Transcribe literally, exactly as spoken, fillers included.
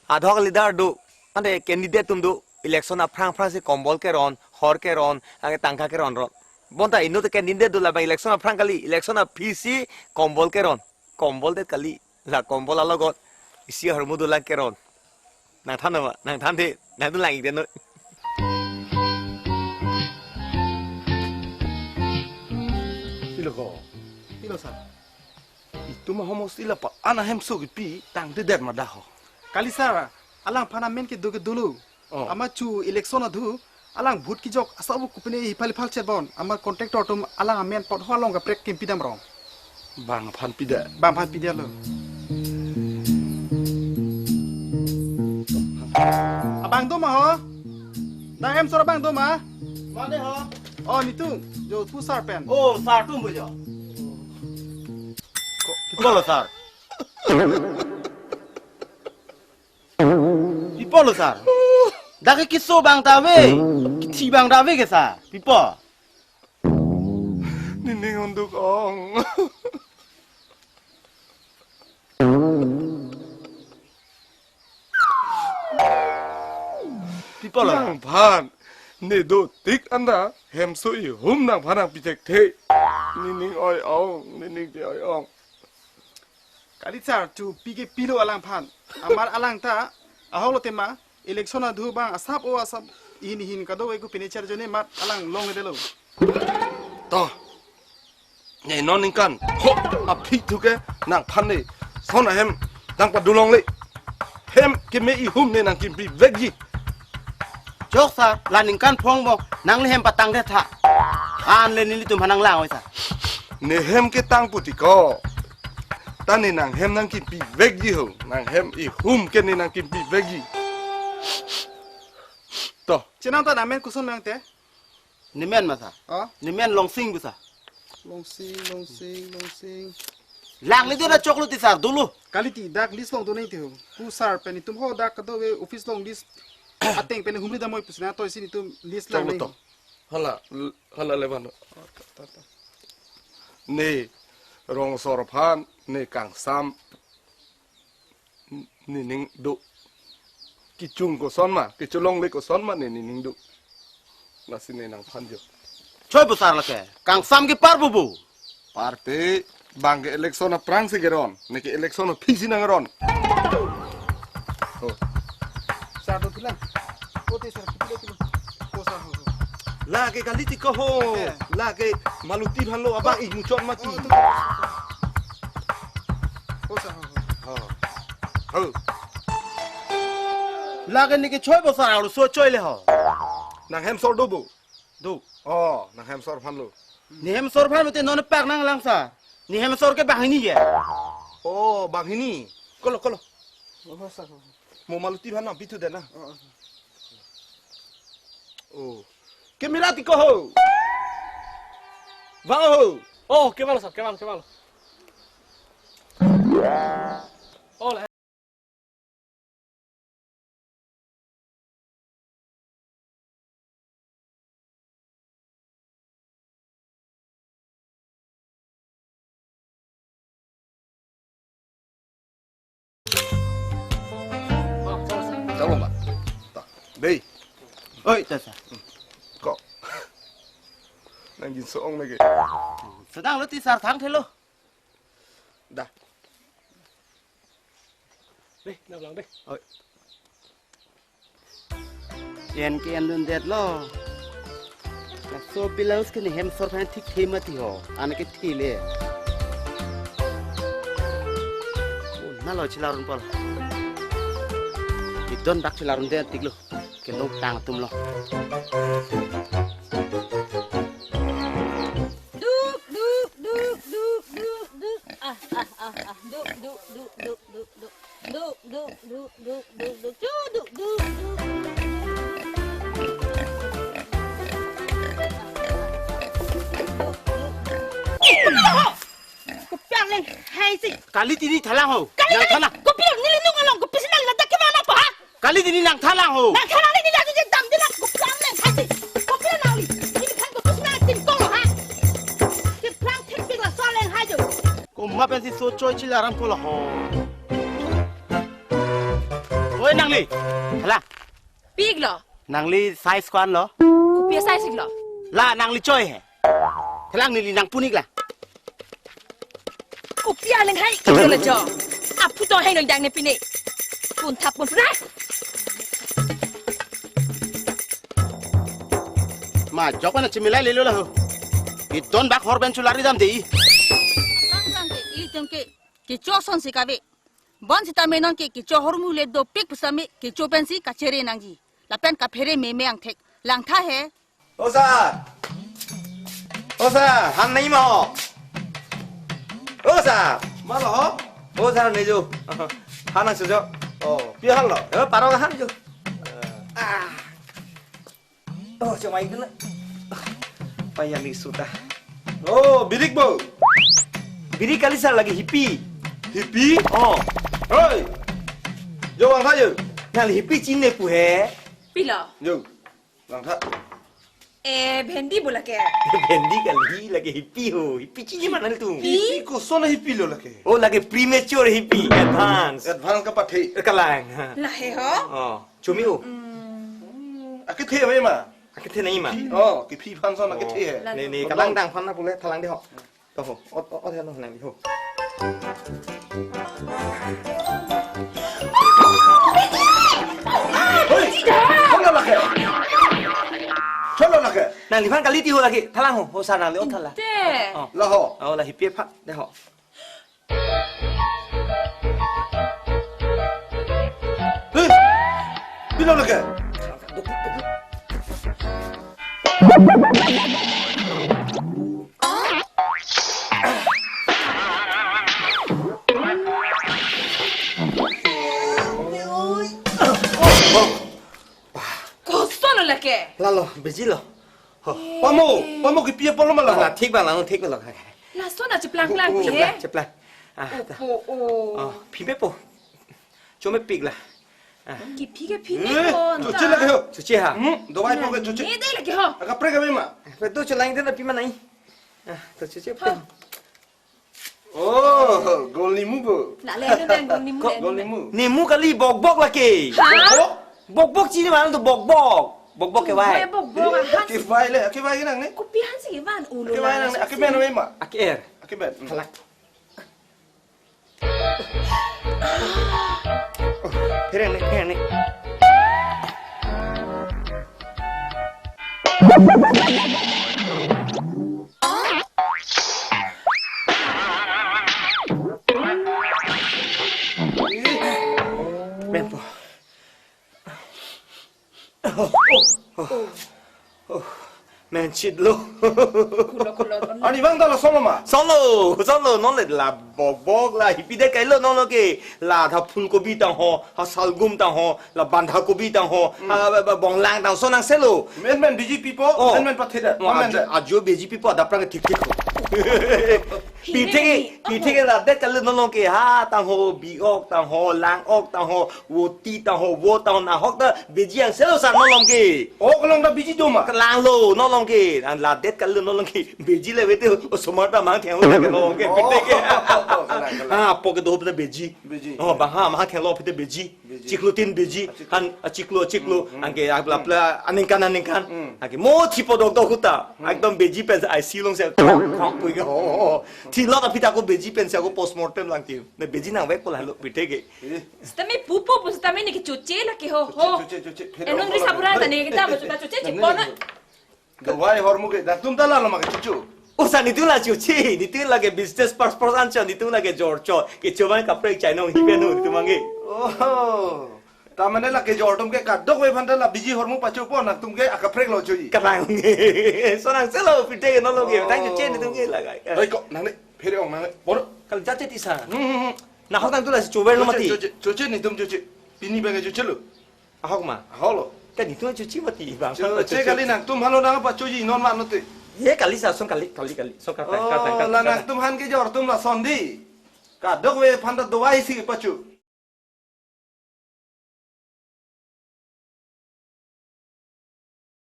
Adhoc leader do, ante candidate atum do, election aphrang aphrangsi kombol keron, hor keron, anke tangka keron ron. Bonta inut candidate do, labang election aphrang kali, election aphisi kombol keron. Kombol det kali, la kombol alogot isi ahormu dolang keron. Nangthan nama, nangthan de, nangthan lang ik de noi. Pilo ko? Pilo, sir? Itum ahomosti la pa-an ahemso kipi tangtedet ma dak ho? Kali, sir, alangphan amen kedo ke dolo. Oh. Amat chu election adhu, alang vote kejok asap kopine iphal iphal chebon. Amat contractor atum alang amen pot ho along kaprek kimpi dam rong. Bang aphan pida? Bang aphan pida lo. Abang do ma ho? Dak hemsor abang do ma? Mane ho? Oh, netum, jo pu sir pen. Oh, sir atum bo jo. Ko-, pi apotlo, sir? Pi apotlo, sir? Dak ke keso abang ta ave, kethi abang ta ave ke, sir. Pi apot? Nening unduk ong. Pi apotlo? Nangphan, ne dotik anta hemso ihum nangphan nangpi thekthe. Nening oi ong, nening te oi ong. Kali, sir, chu pi ke pilo alangphan. Amat alang ta ahok lo tema, election adhu abang asap o asap, ihin ihin kadokave kopine cherjone amat alang longledetlo. To. Ne non ningkan ho aphi thu ke nangphan ne son ahem nangpadu longle. Hem keme ihum ne nangkimpi vekji. Chok, sir, la ningkan phong bo, nangli hem patangdet tha. An le nelitum aphan nanglang oi, sir. Ne hem ketang pu ti ko, ta ne nanghem nangkimpi vekji ho, nanghem ihum ke ne nangkimpi vekji. To. Chenam ta nangmen koson nang te? Nemen ma, sir? Oh? Nemen Longsing bo, sir. Longsing, Longsing, Longsing. Langle do na choklo ti, sir, dolo. Kali ti dak list along do nang ti ho. Pu sir pen itum ho dak kadokave office along list ateng pen humri damnoi pusi nangtoi si netum list lang. Choklo nang to. Hala, hala levan. Oh, ta, ta, ta. Ne Rongsor aphan, ne kangsam. Nening do. Kechung koson ma, kecholongle koson ma ne nening do. Lasi ne nangphan jo. Choi bo sar lake, kangsam ke par bo bo. Par te, bang ke election aphrang si keron, ne ke election aphi si nangron. Oh. Sar do pilang. Kote sar, kipilo pilo. Ko sar ho, ho. Lake kali ti ko ho. Eh. Lake Maluti aphan lo abang ik muchot mati. Oh, to. Ko sar ho, ho. Ho. Ho. Lake ne ke choi bo sar, arloso choi le ho. Nang hem sor do bo. Do. Oh, nang hem sor aphan lo. Ne hem sor aphan mate non pak nanglang sar. Ne hem sor ke banghini ke. Oh, banghini. Kolo, kolo. Oh, sar ho. Mo Maluti aphan nangpithu det na. Oh, oh. Oh. Camera ti ko ho. Vang ho. Oh, kevang sar, kevang, kevang. Oh, la. Chalo ma. Ta. Dei. Oi, ta sar. Ko. Nang jin so-ong lagi. Sedang lo ti sar thangthelo. Da. Dei, nablang dei. Oi. En ke endundetlo. Laso blouse ke ne hem sor aphan thik the mati ho. An ke thi le. Oh, na lo chelarun pol. Idon dak chelarun det tik lo. Kelong tang atum lo. Duk, duk, duk, duk, duk, duk. Ah, ah, ah, ah. Duk, duk, duk, duk, duk, duk. Duk, duk, duk, duk, duk, duk. Chu, duk, duk, duk, duk. Duk, duk. Ih, kopi lo ho? Kopi arleng hai si. Kali tini thalang ho. Kali, nang kali. Thalang. Kopi lo neli nung along, kopisi nang ladak kevang nangpo ha? Kali tini nang thalang ho. Nang thalang le neli aji je dam dilang, kopi arleng hai si. Kopi lo nangli. Neli kan kopisi nang tim kong lo ha. Keplang thekpik laso arleng hai jo. Komat pensi so choi chila ram ko lo ho. Oi, nangli. Hala. Pik lo. Nangli size ko-an lo? Kopi a-size ik lo? La, nangli choi he. Thelang neli nangpun ik la. Kopi alenghai ik lo jo. Aphu to hai noi dang ne pine. Pun thap pun prai. Ma, jok na chimilai lelo la ho. Idon bak hor pen chulari dam dei. Lang lang ke, ilitum ke. Kecho ason si kave. Bonsitame non ke kecho ahormu le dopik pusitame kecho pensi kachere nangji. Lapen kaphere meme angthek. Langtha he. O sir. O sir, han nangji ma ho? O sir. Ma lo ho? O sir, ne jo. Han nangso jo. Oh, pi han lo? Eh, parong han jo. Ah. Oh, cuma itu na. Payang ni suta. Oh, birik bo. Birik kali sir, lake hipi. Hipi? Oh. Hoi. Jo, langtha jo. Nangli hipi chini pu he? Pilo. Jo. Langtha. Eh, bhendi bo lake. Bhendi kali, lake hipi ho. Hipi chini ma nangtum? Hipi koson hipi lo lake? Oh, lake premature hipi, advance. Advance kapathe. Kalang. Ha. Lahei ho? Oh. Chumi o. Hmm, akethe nangji ma? Akethe nangji ma? Oh, kephi aphan son akethe he. Oh. Ne, ne, kalang dang aphan na pule thalang dei ho. To ho, ot, ot, ot, ot, nangli ho. Hoi, cholo lake. Cholo lake. Nangliphan kali ti ho lake, thalang ho, ho sir nangli ot thala. Te. Oh. La ho. Oh, la hipi aphan, dei ho. Eh, pilo lake. Koson lo lake? Lalo, beji lo. Ho. Pamo, pamo kipi apor lo ma la ho? La, thik bang, la, thik lo. Lason acheplang plang Oh, he? Cheplang, cheplang. Ah, ta. Opo, oh. Oh, phime po. Chomepik la. Ah. Kephi kephi Eh, ne kon choche ta. Lake ho. Choche ha? Hmm, dawai po ke choche. Ne dei lake ho. Akaprek kave ma? Pe tu chelang itu na pima nai. Ah, tu choche po. Ha. Oh, gol nimu bo. La le, no dang gol nimu Ko- dang. Gol nimu. Nimu kali bokbok lake. Ha? Oh? Bokbok chini ma nangtum bokbok. Bokbok kevai. Bokbok, ahan si. Kevai le, kevai ke nang ne? Kopi ahan si kevan ulo Kevai la nang ne, so ake si. Ben ma? Ake er. Ake ben. Hmm. Thalak. Oh, phereng ne, phereng ne. Ben po. Oh, oh, oh, oh. Menchit lo. Kulo, kulo, kulo. Ani bang ta lason lo ma? Lason lo, lason lo, non le la bokbok la hipi det kailo non lo ke. La tha phulkobi tang ho, ha salgum tang ho, la bandhakobi tang ho, hmm, ha ba, ba, bonglang tang so nangse lo. Men men B J P po, oh, men men pathe da. Oh, men ajo, da. Ajo B J P po adap prang thik thik ho. Pi thek ke, pi thek ke la det kailo non lo ke, ha tang ho, bi ok tang ho, lang ok tang ho, voti tang ho, vo tang ho, nahok ta beji angse lo sir non lo ke. Ok along ta beji do ma? Kalang lo non lo ke. An la det kailo non lo ke. Beji le vete osomar ta mang theng lo ke non lo ke. Oh. Pi thek ke. Kalang, kalang. Ha, poke do ta beji. Beji. Oh, bang ha, mang theng lo pite beji. Beji. Chiklo tin beji. Achiklo. Han, achiklo, achiklo. Hmm, hmm. Anke apla, hmm, apla, aningkan, aningkan. Hmm. Anke mo thi podok dok huta. Hmm. Ekdom beji pen I C U along si khang khang pui ke. Oh, oh, oh. Thilot aphi ta ko beji pen si ako postmortem lang ti. Ne beji nangvek ko la lo pi thek ke. Eh. Sitame pupo pu sitame ne kechoche lake ho, ho. Choche, choche, choche. Phere Enun ri saburan ta ne kita bacho ta choche chipon na. Dawai hormu ke, nangtum ta la lo ma ke choche. O sir, netum la choche, netum lake business purpose an cho, netum lake jor cho. Kecho abang kaprek chainong hi pen ho netum abang ke. Oh. Ta mane lake jor atum ke kadokave aphan ta la beji hormu pachopo, nangtum ke akaprek lo choji. Kalang. So nangse lo pi thek ke non lo ke, tang choche netum ke lagai. Hoi ko, nang ne. Phere ong nang le. Bor. Kal jate tisa. Hmm, hmm, hmm. Nahok nangtum lasi chover lo mati. Choche, choche, choche, netum choche. Pini bang choche lo. Ahok ma? Ahok lo. Kan netum choche mati bang. Choche kali nangtum aphan lo nangpachoji non ma note. Ye kali sir, son kali, kali, kali. Son kartang, kartang, kartang, kartang. Oh, la nangtum aphan kejor atum lason dei. Kadokave aphan ta dawai si pacho.